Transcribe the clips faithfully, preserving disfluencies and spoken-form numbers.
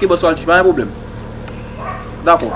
Bòs Waldy, pa gen pwoblèm. Dakò.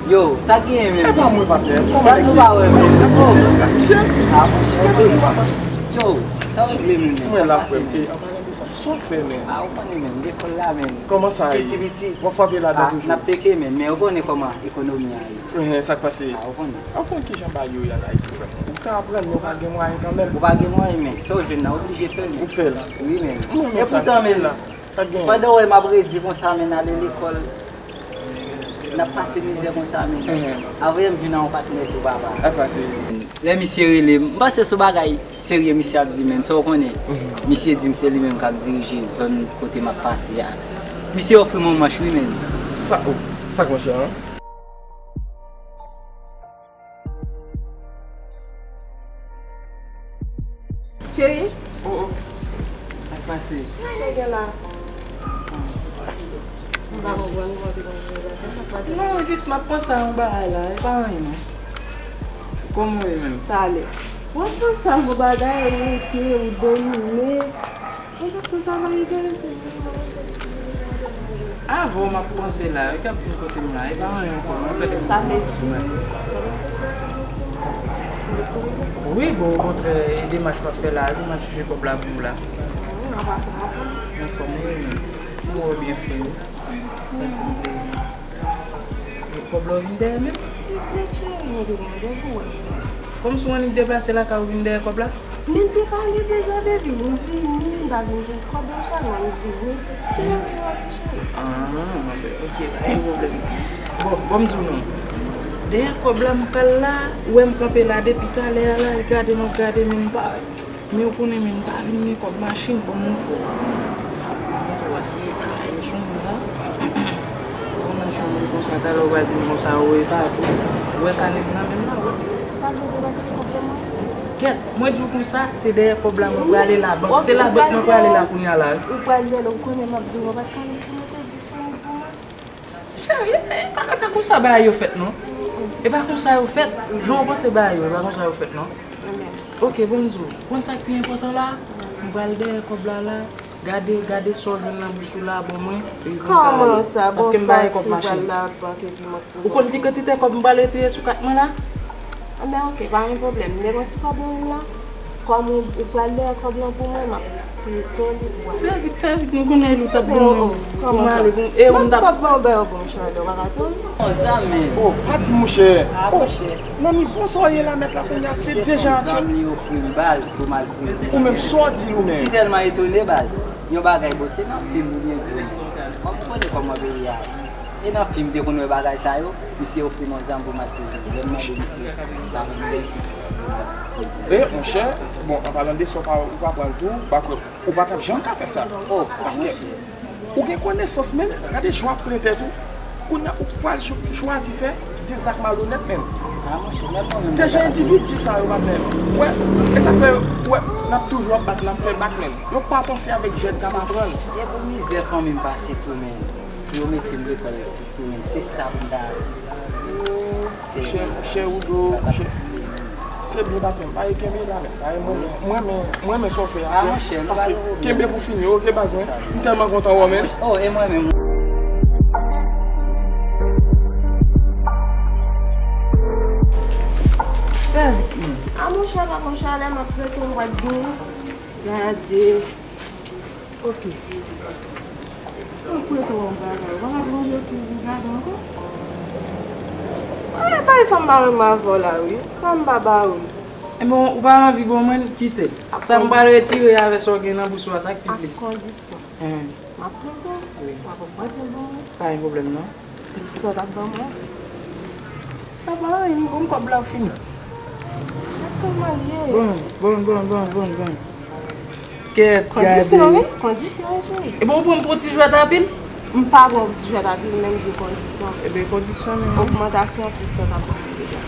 Yo, sa k genyen menm? E pa mwen, patnè. Kòman nèg nou pa wè menm? Misye, misye. Ah, monchè, yo, sa w regle menm? Mwen la, frè m. E, an palan de sa, sa w fè menm? Ah, ou konnen menm, lekòl la menm. Kòman sa ye? Piti, piti. W ap frape ladan toujou? Ah, n ap teke menm, men ou konnen kòman ekonomi a ye. Enhen, sa k pase? Ah, ou konnen. Ou konn kijan bagay yo ye an Ayiti, frè m? Ou ka aprann, men ou pa gen mwayen kanmenm. Ou pa gen mwayen, men sa w jwenn nan, ou oblije fè l. Ou fè l. Wi, men. Mwen, men sa, epoutan, men, la. Pandan w wè m ap redi konsa, men, n ale lekòl, n ap pase mizè konsa, men. Enhen. Avan yè m vin a yon patnè tou, papa. Apa se. Lè misye rele m, m panse se yon bagay serye misye ap di, men, sa w konnen. Enhen. Misye di m se li menm k ap dirije zòn kote m ap pase a. Misye ofri m yon manch, wi, men. Sa, oh, sa k manch lan, an? Cheri? Oh, oh. Sa k pase? Sa gen la? M pa konprann, m pa te konprann. Sa k pase? Non, jis m ap panse a yon bagay la, e pa anyen non. Kòman w ye menm? Talè. W ap panse a yon bagay, ou rete, ou domine. Mwen panse sa va enterese m. Avan w m ap panse la, yo k ap vin kote m la, e pa anyen ankò non, tande m di w. Wi, bon, okontrè, e demach m ap fè la, demach chèche kòb la pou ou la. Anfòm, wi, men. M wè w byen, frè m. Sa fè m plezi. E kòb la w vin dèyè menm? Egzak, cheri, mwen te gen randevou wè. Kòmsi w annik deplase lakay ou vin dèyè kòb la? Men m te pale deja, baby, m vini, m pa vin jwenn kòb la, cheri, m vini. Ki lè w vin wè m, cheri? Ah, ok, pa gen pwoblèm. Bon, bon, m di w non. Dèyè kòb la, m pral la, ou wè m kanpe la depi talè a la, gade m ap gade, men m pa, men ou konnen, men m pa vin gen kòb machin pou m montre w. Montre w, paske, a, yo sou moun la. Kòman w sou moun konsa, talè w pral di m konsa, ou e pa vre. Ou wè kanè m nan men m la, ou wè. Sa vle di w pa t gen kòb pou mwen? Kèt, mwen di w konsa, se dèyè kòb la mwen prale labank. Se labank mwen prale la kounye a la, wi. Ou pral dèyè l, ou konnen m ap vin, ou pa t ka mete disponib pou mwen? Cheri, e pa, e pa konsa bagay yo fèt, non. E pa konsa yo fèt. Jan w panse bagay yo, e pa konsa yo fèt, non. Ok, bon, m di w, konn sa k pi enpòtan la? M pral dèyè kòb la la. Gade, gade sa w jwenn nan bous ou la, ban mwen, epi m pral ale. Kòman sa? Paske m pa gen kòb machin. Ou konn ki kantite kòb m pral retire sou kat mwen la? Anben, ok, pa gen pwoblèm. M gen yon ti kòb nan men m la. Kòm ou, ou pral dèyè kòb lan pou mwen, m ap peye tou li pou w ale. Fè vit, fè vit, m konnen li t ap ban mwen pou m ale, pou m, e ou m t ap. Kòb ban w, ba yo bon, cheri, ou pa ka tann. Yon zam, men. Oh, pa di monchè. Ah, monchè. Nan nivo sa w ye la, mèt la, kounye a, se deja. Se yon zam li ofri m, baz, pou m al pran. Ou menm, sa w di l ou menm? Si tèlman etone, baz. Yon bagay, bon, se nan fim oubyen di. Kòm ou konnen kòman peyi a ye. E nan fim, te konn wè bagay sa yo, misye ofri m yon zam pou m al toujou. Lè m mande misye, sa fè m plezi. E, monchè, bon, an palan de sa, ou pa, ou pa pran l tou, ou pa kwè, ou pa t ap janm ka fè sa. Oh, paske, ou gen konesans, men, gade jan w ap plen tèt ou. Kounye a, ou pral chwazi fè de zak malonèt, men. Ah, monchè, menm mwen menm. De jan endividi sa yo, patnè. Ou wè, e sa k fè, ou wè, n ap toujou ap bat, n ap fè bak, men. Yo pa panse avèk jèn k ap aprann. E pou mizè fanmi m pase tou, men. Pou yo mete m lekòl tou, men. Se sa pou m ta. Chè, chè Rudo, chè. Se byen, patnè. Bay, kenbe la, men. Bay, mwen, mwen, mwen, mwen, men sa w fè a, frè. Paske kenbe pou fini, ok, baz mwen. M tèlman kontan wè w, men. Oh, e mwen menm. A, monchè, pa monchè, lè m ap rete, m pa t gen. Gade. Ok. Ou kwè tou yon bagay. Ou pa ka plonje tou pou gade ankò? Ay, bay sa m pa renmen avè w la, wi. Sa m pa ba ou. Ebyen, ou pa anvi ban mwen, kite. Sa m pral retire avè sa w gen nan bous ou a, sa k pi plis. Ak kondisyon. Hen. M ap plede. Wi. W ap pran pwoblèm mwen. Pa gen pwoblèm non. Plis sa w t ap ban mwen. Sa pa anyen, m gon kòb la w fini. Gad kòman l ye. Bon, bon, bon, bon, bon, bon. Kèt, gade. Kondisyon, wi. Kondisyon, wi, cheri. Ebyen, ou pran m pou ti jwèt anpil? M pa pran w pou ti jwèt anpil, men m di w kondisyon. Ebyen, kondisyon, men. Ogmantasyon plis sa w t ap ban mwen deja.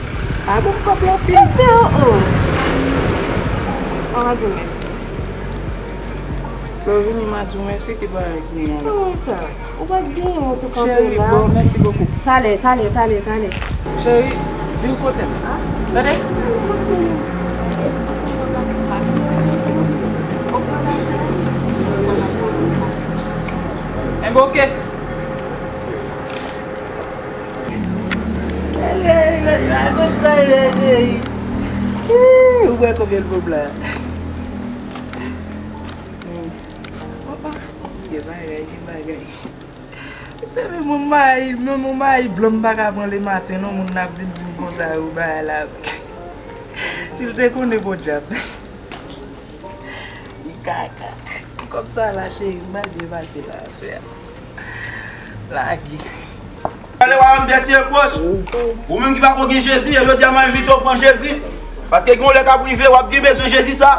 A bon, kòb la fini. Gade, oh, oh. Mwen pa di w mèsi. Lè w vini, m a di w mèsi, ki bagay ki gen la? Kòman sa? Ou pa t genyen w te kanpe la. Cheri, bon, mèsi bokou. Talè, talè, talè, talè. Cheri, vin kote m. Tande? Enben, oke. Ou wè konbyen l pwòp la? Gen bagay, gen bagay. Se menm yon mayi, menm yon mayi blan m pa ka pran lematen non, moun nan ap vin di m konsa yo bagay la. Si l te konnen podyab. Li kaka. Ti kòb sa la, cheri, m pral byen pase la aswè a. Lage. Lè wa m dèsye pwòch. Ou menm ki pa ko gen Jezi, e jodi a m envite w pran Jezi. Paske gen yon lè k ap rive, w ap gen bezwen Jezi sa.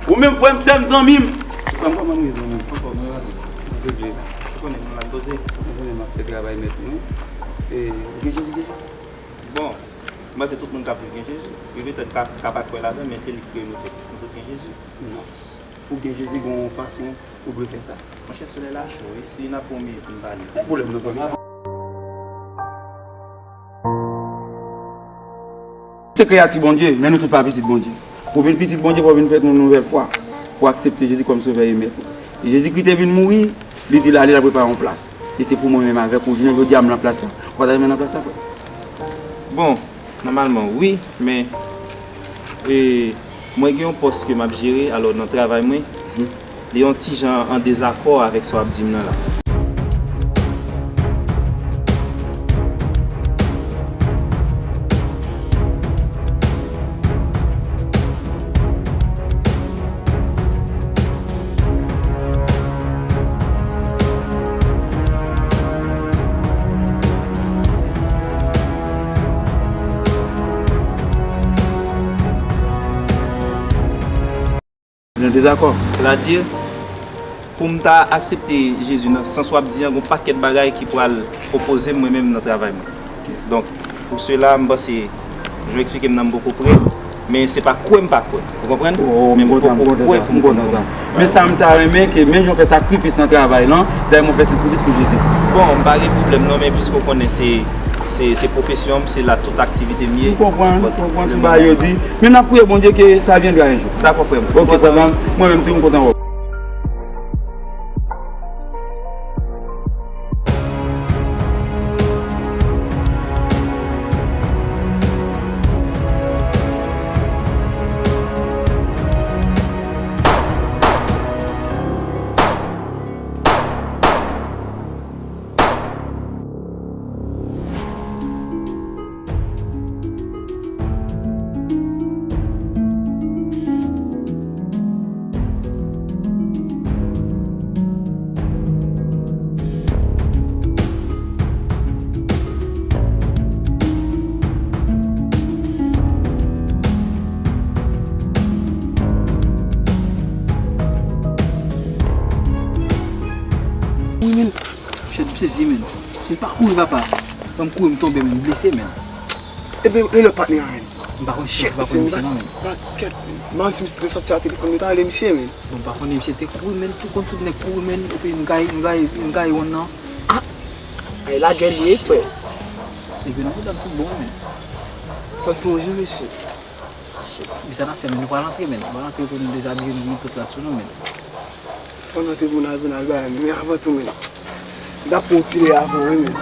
Ou menm frè m, sè m, zanmi m. Frè m, kòman nou ye zanmi m? Anfòm, mwen la tou. Mwen Bondye. Ou konnen mwen la poze. Ou konnen m ap fè travay mèt mwen. E, ou gen Jezi deja? Bon, m panse tout moun k ap viv gen Jezi. Wi, petèt ka, ka pa kwè ladan, men se li ki kreye nou tout. Nou tout gen Jezi. Non. Pou gen Jezi, gen yon fason ou dwe fè sa. Monchè, solèy la cho, wi. Si n ap pran yon minit pou n pale. Pa gen pwoblèm, non, frè m. Se kreyati Bondye, men nou tout pa pitit Bondye. Pou w vin pitit Bondye, fò w vin fèt yon nouvèl fwa. Pou w aksepte Jezi kòm Sovè e Mèt ou. E Jezikri te vin mouri, li di l ale, l al prepare yon plas. E se pou mwen menm avèk ou, jounen jodi a, m nan plas sa. Ou pa ta renmen nan plas sa, frè? Bon, nòmalman, wi, men, e, mwen gen yon pòs ke m ap jere, alò, nan travay mwen, li yon ti jan an dezakò avèk sa w ap di m nan la. Nan dezakò. Sètadi, pou m ta aksepte Jezi nan sans w ap di an, gen yon pakèt bagay ki pral opoze m mwen menm nan travay mwen. Donk, pou sela, m panse, jan w eksplike m nan, m poko prè, men se pa kwè m pa kwè. Ou konprann? Oh, men m poko prè pou m konprann sa. Men sa m ta renmen ke menm jan w fè sakrifis nan travay lan, dayè mwen fè sakrifis pou Jezi. Bon, m pa gen pwoblèm non, men piske w konnen se, se, se pwofesyon m, se la tout aktivite m ye. M konprann, m konprann, se bagay yo di. Men n ap priye Bondye ke sa viendra un jour. Dakò, frè m. Ok, frè m, mwen menm tou, m kontan wè w. Wi, men. Shit, m sezi, men. Si m pa kouri, papa. Ban m kouri, m tonbe, men. M blese, men. Ebyen, lè lòt patnè a, men. M pa konn si, m pa konn misye non, men. Ba, kèt, men. M pa konn si misye te sòti ak telefòn, men ta rele misye, men. Bon, m pa konnen, misye te kouri, men. Tou konn tout nèg kouri, men. Epi m gaye, m gaye, m gaye wonn nan. Ah! Ay, lagè l ye, frè. Nèg yo nan pwoblèm tout bon, men. Fò l fè yon je, mesye. Shit, men sa n ap fè, men nou pral antre, men. Nou pral antre pou nou dezabiye, nou gen tout la sou nou, men. Fò n antre pou n al, pou n al bay, men avan tou, men. N ap pran yon ti lè avan, wi, men.